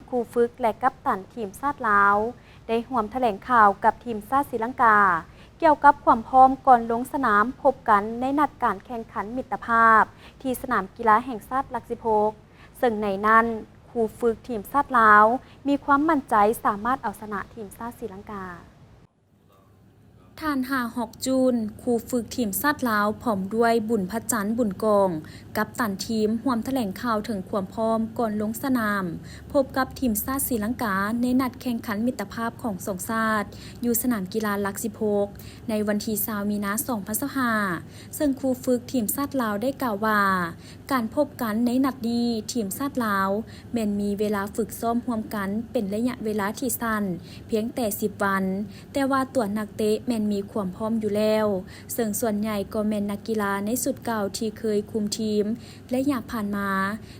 ຄູຝຶກ ແລະ ກັບຕັນທີມຊາດລາວ ໄດ້ຮ່ວມຖະແຫຼງຂ່າວກັບທີມຊາດສີລັງກາ ກ່ຽວກັບຄວາມພ້ອມກ່ອນລົງສະໜາມພົບກັນໃນນັດການແຂ່ງຂັນມິດຕະພາບ ທີ່ສະໜາມກິລາແຫ່ງຊາດຫຼັກສິບຫົກ ເຊິ່ງໃນນັ້ນ ຄູຝຶກທີມຊາດລາວມີຄວາມໝັ້ນໃຈສາມາດເອົາຊະນະທີມຊາດສີລັງກາ. ທ່ານ ຮາຮອກ ຈູນ, ຄູຝຶກທີມຊາດລາວ, ພ້ອມດ້ວຍ ບຸນພະຈັນ ບຸນກອງ, ກັບຕັນທີມ, ຮ່ວມຖະແຫຼງຂ່າວເຖິງຄວາມພ້ອມກ່ອນລົງສະໜາມພົບກັບທີມຊາດສີລັງກາ ໃນນັດແຂ່ງຂັນມິດຕະພາບຂອງສອງຊາດ ຢູ່ສະໜາມກິລາຫຼັກສິບຫົກ ໃນວັນທີຊາວ ມີນາ ສອງພັນຊາວຫ້າ ເຊິ່ງຄູຝຶກທີມຊາດລາວໄດ້ກ່າວວ່າ ການພົບກັນໃນນັດນີ້ ທີມຊາດລາວແມ່ນມີເວລາຝຶກຊ້ອມຮ່ວມກັນເປັນໄລຍະເວລາທີ່ສັ້ນ ພຽງແຕ່ສິບວັນ, ແຕ່ວ່າຕົວນັກເຕະແມ່ນມີຄວາມພ້ອມຢູ່ແລ້ວ, ເຊິ່ງສ່ວນໃຫຍ່ກໍແມ່ນນັກກິລາໃນຊຸດເກົ່າທີ່ເຄີຍຄຸມທີມໄລຍະຜ່ານມາ,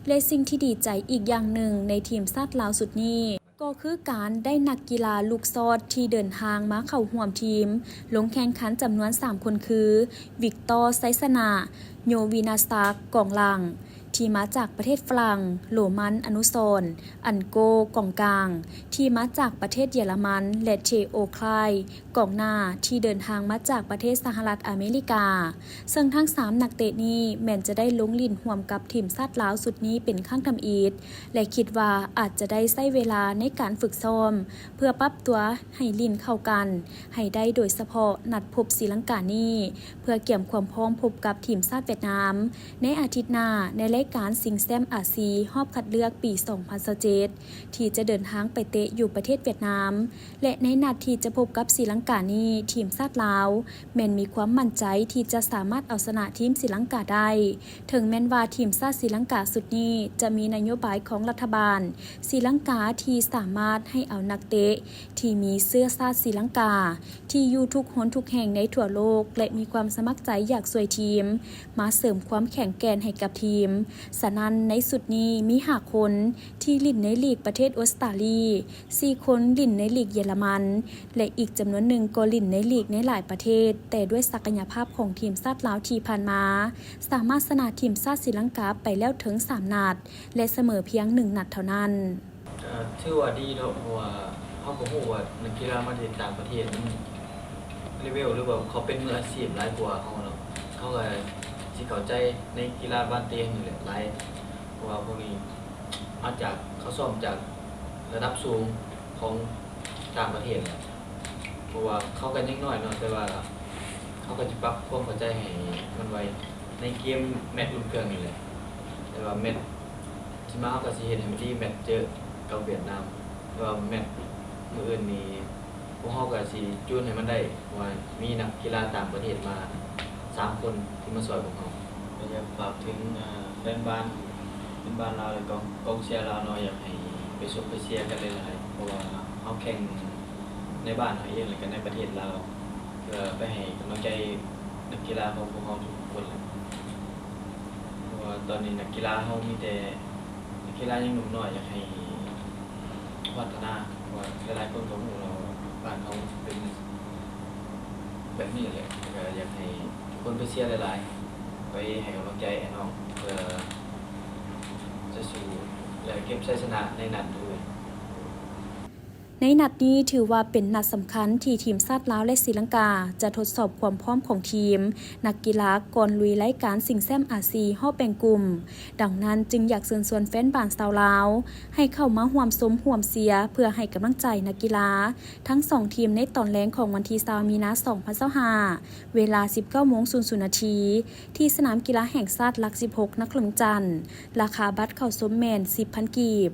ແລະ ສິ່ງທີ່ດີໃຈອີກຢ່າງໜຶ່ງໃນທີມຊາດລາວຊຸດນີ້ ກໍຄືການໄດ້ນັກກິລາລູກຊອດທີ່ເດີນທາງມາເຂົ້າຮ່ວມທີມລົງແຂ່ງຂັນຈຳນວນສາມຄົນຄື ວິກຕໍ ໄຊຊະນະ, ໂຍ ວິນາສັກ, ກອງຫຼັງ ທີ່ມາຈາກປະເທດຝຣັ່ງ, ໂຣມັນ ອະນຸສອນ, ອັນໂກ ກອງກາງ ທີ່ມາຈາກປະເທດເຢຍລະມັນ ແລະ ເທໂອ ຄລາຍ ກອງໜ້າ ທີ່ເດີນທາງມາຈາກປະເທດສະຫະລັດອາເມລິກາ, ເຊິ່ງທັງສາມນັກເຕະນີ້ແມ່ນຈະໄດ້ລົງຫຼິ້ນຮ່ວມກັບທີມຊາດລາວຊຸດນີ້ເປັນຄັ້ງທຳອິດ ແລະ ຄິດວ່າອາດຈະໄດ້ໃຊ້ເວລາໃນການຝຶກຊ້ອມ ເພື່ອປັບຕົວໃຫ້ຫຼິ້ນເຂົ້າກັນໃຫ້ໄດ້, ໂດຍສະເພາະນັດພົບສີລັງການີ້ ເພື່ອກຽມຄວາມພ້ອມພົບກັບທີມຊາດຫວຽດນາມ ໃນອາທິດໜ້າ ໃນລາຍການຊິງແຊ້ມອາຊີຮອບຄັດເລືອກປີສອງພັນຊາວເຈັດ ທີ່ຈະເດີນທາງໄປເຕະຢູ່ປະເທດຫວຽດນາມ ແລະ ໃນນັດທີ່ຈະພົບກັບສີລັງການີ້ ທີມຊາດລາວແມ່ນມີຄວາມໝັ້ນໃຈທີ່ຈະສາມາດເອົາຊະນະທີມສີລັງກາໄດ້, ເຖິງແມ່ນວ່າທີມຊາດສີລັງກາຊຸດນີ້ຈະມີນະໂຍບາຍຂອງລັດຖະບານສີລັງກາທີ່ສາມາດໃຫ້ເອົານັກເຕະທີ່ມີເຊື້ອຊາດສີລັງກາ ທີ່ຢູ່ທຸກຫົນທຸກແຫ່ງໃນທົ່ວໂລກ ແລະ ມີຄວາມສະໝັກໃຈຢາກຊ່ວຍທີມ ມາເສີມຄວາມແຂງແກ່ນໃຫ້ກັບທີມ. ສະນັ້ນ, ໃນຊຸດນີ້ມີຫ້າຄົນທີ່ຫຼິ້ນໃນລີກປະເທດອົດສະຕາລີ, ສີ່ຄົນຫຼິ້ນໃນລີກເຢຍລະມັນ ແລະ ອີກຈຳນວນໜຶ່ງກໍຫຼິ້ນໃນລີກໃນຫຼາຍປະເທດ, ແຕ່ດ້ວຍສັກກະຍະພາບຂອງທີມຊາດລາວທີ່ຜ່ານມາ, ສາມາດຊະນະທີມຊາດສີລັງກາໄປແລ້ວເຖິງສາມນັດ ແລະ ສະເໝີພຽງໜຶ່ງນັດເທົ່ານັ້ນ. ກໍຖືວ່າດີເນາະ ເພາະວ່າເຮົາກໍຮູ້ວ່ານັກກິລາມາຈາກຕ່າງປະເທດມັນເລເວວ ຫຼືວ່າເຂົາເປັນມືອາຊີບຫຼາຍກວ່າເຮົາເນາະ, ເຮົາກໍຊິເຂົ້າໃຈໃນກິລາບານເຕະນີ້ແຫຼະຫຼາຍ ເພາະວ່າພວກນີ້ມາຈາກ ເຂົາຊ້ອມຈາກລະດັບສູງຂອງຕ່າງປະເທດແຫຼະ, ເພາະວ່າເຂົາກໍຍັງນ້ອຍເນາະ, ແຕ່ວ່າເຮົາກໍຈະປັບຄວາມເຂົ້າໃຈໃຫ້ມັນໄວໃນເກມແມັດອຸ່ນເຄື່ອງນີ້ແຫຼະ, ແຕ່ວ່າແມັດ ຊິມາເຮົາກໍຊິເຮັດໃຫ້ມັນດີແມັດເຈີກັບຫວຽດນາມ ແຕ່ວ່າແມັດມື້ອື່ນນີ້ ພວກເຮົາກໍຊິຈູນໃຫ້ມັນໄດ້ ເພາະວ່າມີນັກກິລາຕ່າງປະເທດມາສາມຄົນທີ່ມາຊ່ອຍພວກເຮົາ. ກໍຢາກຝາກເຖິງ ເອີ ແຟນບ້ານ ແຟນບ້ານລາວ ແລະ ກອງ ກອງເຊຍລາວເນາະ, ຢາກໃຫ້ໄປຊົມໄປເຊຍກັນຫຼາຍໆ ເພາະວ່າເຮົາແຂ່ງໃນບ້ານເຮົາເອງ ແລະ ກໍໃນປະເທດລາວ ເພື່ອໄປໃຫ້ກຳລັງໃຈນັກກິລາຂອງພວກເຮົາທຸກໆຄົນແຫຼະ. ເພາະວ່າຕອນນີ້ນັກກິລາເຮົາມີແຕ່ ນັກກິລາຍັງໜຸ່ມນ້ອຍ ຢາກໃຫ້ພັດທະນາ, ເພາະວ່າຫຼາຍໆຄົນກໍຮູ້ແລ້ວວ່າບ້ານເຮົາເປັນແບບນີ້ແຫຼະ, ແລ້ວກໍຢາກໃຫ້ທຸກຄົນໄປເຊຍຫຼາຍໆ ໄປໃຫ້ກຳລັງໃຈອ້າຍນ້ອງ ເພື່ອຈະສູ້ ແລະ ເກັບໄຊຊະນະໃນນັດອື່ນ. ໃນນັດນີ້ຖືວ່າເປັນນັດສຳຄັນທີ່ທີມຊາດລາວ ແລະ ສີລັງກາ ຈະທົດສອບຄວາມພ້ອມຂອງທີມນັກກິລາກ່ອນລຸຍລາຍການຊິງແຊ້ມອາຊີຮອບແບ່ງກຸ່ມ. ດັ່ງນັ້ນຈຶ່ງຢາກເຊີນຊວນແຟນບານຊາວລາວໃຫ້ເຂົ້າມາຮ່ວມຊົມຮ່ວມເຊຍ ເພື່ອໃຫ້ກຳລັງໃຈນັກກິລາທັງສອງທີມໃນຕອນແລງຂອງວັນທີຊາວ ມີນາ ສອງພັນຊາວຫ້າ ເວລາ ສິບເກົ້າໂມງ ສູນນາທີ ທີ່ສະໜາມກິລາແຫ່ງຊາດຫຼັກສິບຫົກ ນະຄອນຫຼວງວຽງຈັນ. ລາຄາບັດເຂົ້າຊົມແມ່ນ ສິບພັນ ກີບ.